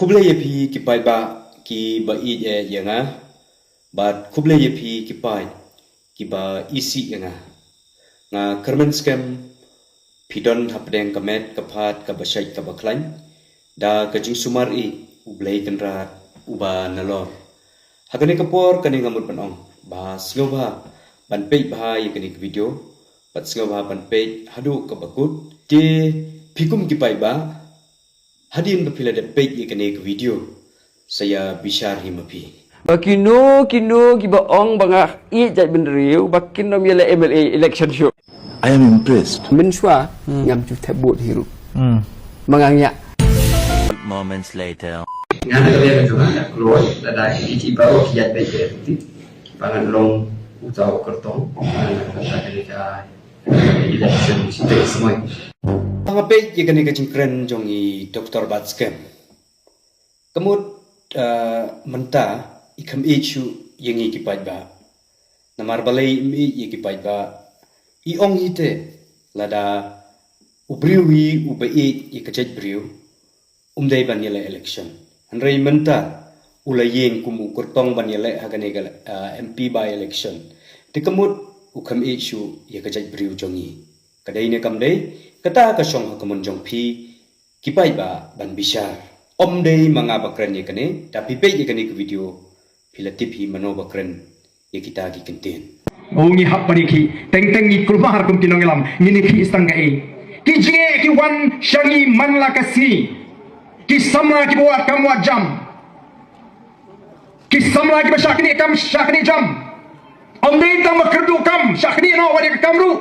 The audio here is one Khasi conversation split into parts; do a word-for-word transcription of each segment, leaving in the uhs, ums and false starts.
Khublei ïa phi ki paidbah ki ba ïeit ïa nga, bad khublei ïa phi ki paid ki ba isih ïa nga. Nga kyrmen skhem phi don hapdeng ka met ka phad ka ba shait ka ba khlaiñ, da ka jingsumar ïa U Blei Kynrad uba nalor. Ha kane ka por kane nga mut ban ong ba sngewbha ban peit bha ïa kane ka video, bad sngewbha ban peit haduh ka ba kut. Te phi kum ki paidbah, hadien ba phi la dep peit ïa kane ka video, sa ïa bishar hi ma phi. Ba kino kino ki ba ong ba nga ïeit jaitbynriew ba kin ym ïaleh M L A election shuh. I am impressed. Mynshuwa ngam ju thep vote hi ruh. Ma nga ngiah. Moments later. Nga na ka liang ka jong nga nga kloi lada ki ki baroh ki ïaid beit beit ruh ki ba ngan long uta u kyrtong na ka liang ka election shi tarik sngewbha. Ba nga peit ïa kane ka jingkren jong i Doctor Batskhem, ka mut mynta i kham ïeit shuh ïa ngi ki paidbah. Namar balei im ïeit ïa ki paidbah? I ong hi te, lada u briew hi u ba ïeit ïa ka jaitbynriew, um dei ban ïaleh election. Hynrei mynta u la ïeng kum u kyrtong ban ïaleh ha kane ka M P by election. Te ka mut u kham ïeit shuh ïa ka jaitbynriew jong ngi. Ka dei ne kam dei? Kata ka shong ha ka mon jong phi ki paidbah ban bishar. Ym dei ma nga ba kren ïa kane, da phi peit ïa kane ka video phi la tip hi mano ba kren ïa kita ki kyntien. O ngi hap pari ki teng teng ngi kulmar kum ki nongïalam, ngi ni ki istang ka e. Ki jingeh ki wan sha ngi man la ka sngi. Ki samla ki ba wad kam wad jam. Ki samla ki ba shah knieh kam shah knieh jam. Ym dei tang ba kyrduh kam shah knieh noh wat ïa ka kam ruh.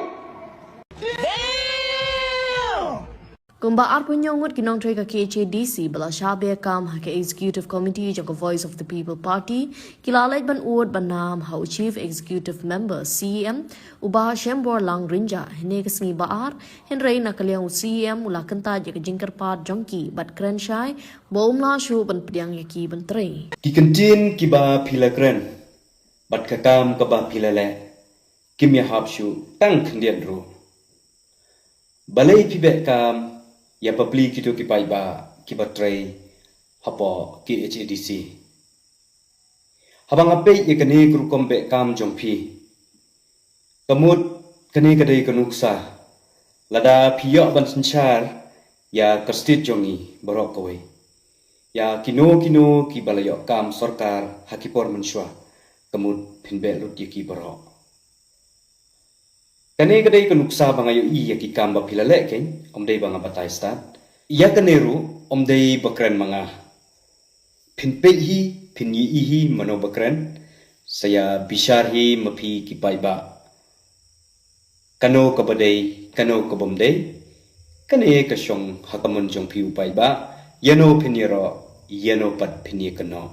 Kumba arphew hynñiew ngut ki nongtrei ka K H A D C ba la shah beh kam ha ka Executive Committee jong ka Voice of the People Party ki la leit ban ud ban nam ha u Chief Executive Member, C E M, u Bah Shemborlang Rynjah hynne ka sngi Ba-ar, hynrei na ka liang u C E M u la kyntait ïa ka jingkyrpad jong ki bad kren shai ba um lah shuh ban pdiang ïa ki ban trei. Ki kyntien kiba phi la kren bad ka kam kaba phi la leh kim ïahap shuh tang khyndiat ruh. Balei phi beh kam ïa bapli kito ki paidbah kiba trei hapoh K H A D C? Haba nga peit ïa kane ka rukom beh kam jong phi, ka mut kane ka dei ka nuksa lada phi ïoh ban synshar ïa ka state jong ngi baroh kawei. Ïa kino kino kiba la ïoh kam sorkar ha ki por mynshuwa, ka mut phin beh lut ïa ki baroh. Kane ka dei ka nuksa ba nga ïohi ïa ki kam ba phi la leh kein, ym dei ba nga batai stad. Ïa kane ruh ym dei ba kren ma nga. Phin peit hi, phin ïohi hi mano ba kren. Sa ïa bishar hi ma phi ki paidbah. Kano kaba dei, kano kaba ym dei. Kane ka shong ha ka mon jong phi u paidbah. Ïano phin ïaroh, ïano pat phin ïakynnoh.